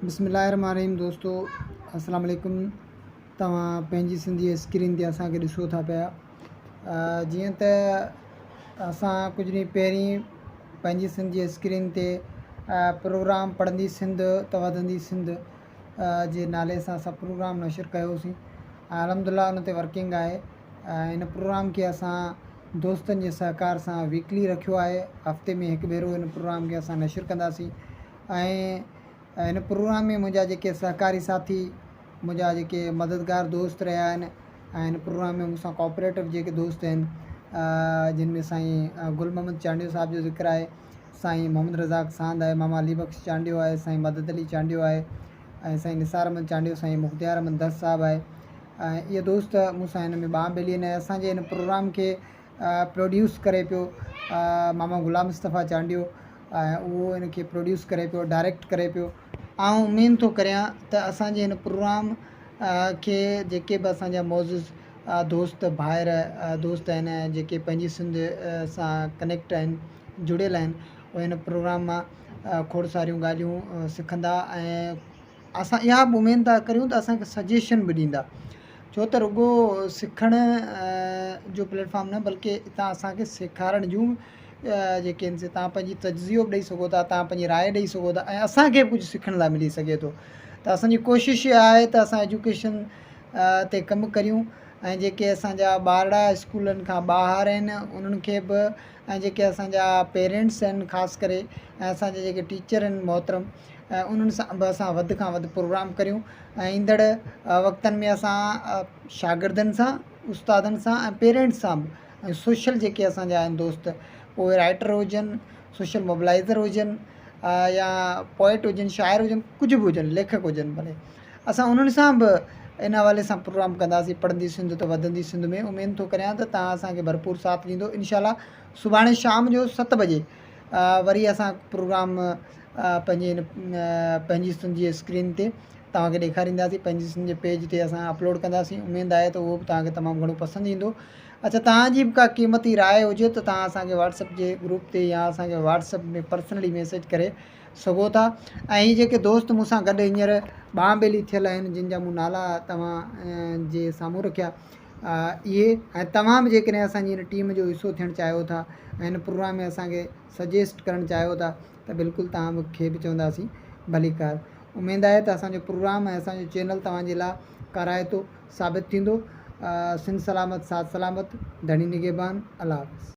بسم الله الرحمن الرحيم دوستو السلام عليڪم توهان پنهنجي سنڌي اسڪرين تي اسان کي ڏسو ٿا پيا جيئن ته اسان ڪجهه ڏينهن پهرين پنهنجي سنڌ جي اسڪرين تي پروگرام پڙهندي سنڌ ته وڌندي سنڌ جي نالي سان اسان پروگرام نشر ڪيوسين الحمد لله ان تي ورڪنگ آهي ان پروگرام کي اسان دوستن جي سهڪار سان ويڪلي رکيو آهي هفتي ۾ هڪ ڀيرو ان پروگرام کي اسان نشر ڪنداسين ۽ هن پروگرام ۾ منهنجا جيڪي سهڪاري ساٿي، منهنجا جيڪي مددگار دوست رهيا آهن ۽ هن پروگرام ۾ مون سان ڪوآپريٽو جيڪي دوست آهن جن ۾ سائين گل محمد چانڊيو صاحب جو ذڪر آهي، سائين محمد رزاق ساند آهي، ماما علي بخش چانڊيو آهي، سائين مدد علي چانڊيو آهي ۽ سائين نثار احمد چانڊيو، سائين مختيار احمد درس صاحب آهي ۽ اهي دوست مون سان هن ۾ ٻانهن ٻيلي آهن ۽ اسان جي هن پروگرام کي پروڊيوس ڪري پيو ماما غلام مصطفيٰ چانڊيو ۽ اهو ان کي پروڊيوس ڪري پيو ڊائريڪٽ ڪري پيو. آئون اميد ٿو ڪريان ته اسان جي هن پروگرام کي جيڪي به اسان جا معزز دوست ڀائر دوست آهن ۽ جيڪي پنهنجي سنڌ سان ڪنيڪٽ آهن جڙيل آهن اهي هن پروگرام مان کوڙ ساريون ڳالهيون سکندا ۽ اسان اها به اميد ٿا ڪريون ته اسان کي سجيشن به ڏيندا ڇو ته رڳو سکڻ جو پليٽ فارم نه بلڪه اتان اسان کي سيکارڻ جون جيڪي آهن سي تان پنهنجي تجزيو به ڏئي سگهو ٿا تان پنهنجي راء ڏئي سگهو ٿا ۽ اسان کي به ڪجهه سکڻ لاء ملي سگهي ٿو ته اسان جي ڪوشش اها آهي ته اسان ايجوڪيشن تي ڪم ڪريون ۽ جيڪي اسان جا ٻارڙا اسڪولن کان ٻاهر آهن انهن کي به ۽ جيڪي اسان جا پيرنٽس آهن خاص ڪري ۽ اسان جا جيڪي ٽيچر آهن محترم ۽ انهن سان به اسان وڌ کان وڌ پروگرام ڪريون ۽ ايندڙ وقتن ۾ اسان شاگردن سان استادن سان ۽ پيرنٽس سان به ۽ سوشل جيڪي اسان جا آهن دوست اهي رائٽر هجن سوشل موبلائزر هجن يا پوئٽ هجن شاعر هجن ڪجهه به هجن ليکڪ هجن ڀلي اسان انهن سان به ان حوالي سان پروگرام ڪنداسين پڙهندي سنڌ ته وڌندي سنڌ ۾ اميد ٿو ڪريان ته توهان اسان کي ڀرپور ساٿ ڏيندو انشاء الله سڀاڻي شام جو 7 بجي وري اسان پروگرام پنهنجي هن پنهنجي سنڌ جي اسڪرين تي توهان کي ڏيکارينداسين پنهنجي سنڌ جي پيج تي اسان اپلوڊ ڪنداسين اميد آهي ته اهو به توهان کي تمام گهڻو پسند ايندو اڇا توهان جي به ڪا قيمتي راء هجي ته توهان اسان کي واٽس اپ جي گروپ تي يا اسان کي واٽس اپ ۾ پرسنلي ميسيج ڪري سگهو ٿا ۽ هي جيڪي دوست مون سان گڏ هينئر ٻانهن ٻيلي ٿيل آهن جن جا مون نالا توهان جي سامهون رکيا اهي ۽ توهان به جيڪڏهن اسان جي هن ٽيم جو حصو ٿيڻ چاهيو ٿا ۽ هن پروگرام ۾ اسان کي سجيسٽ ڪرڻ چاهيو ٿا ته بلڪل توهان کي به چونداسين ڀليڪار. اميد آهي ته اسان جو پروگرام ۽ اسان جو چينل توهان جي لاء ڪارائتو ثابت ٿيندو. سنڌ سلامت ساٿ سلامت. ڌڻي نگهبان. الله حافظ.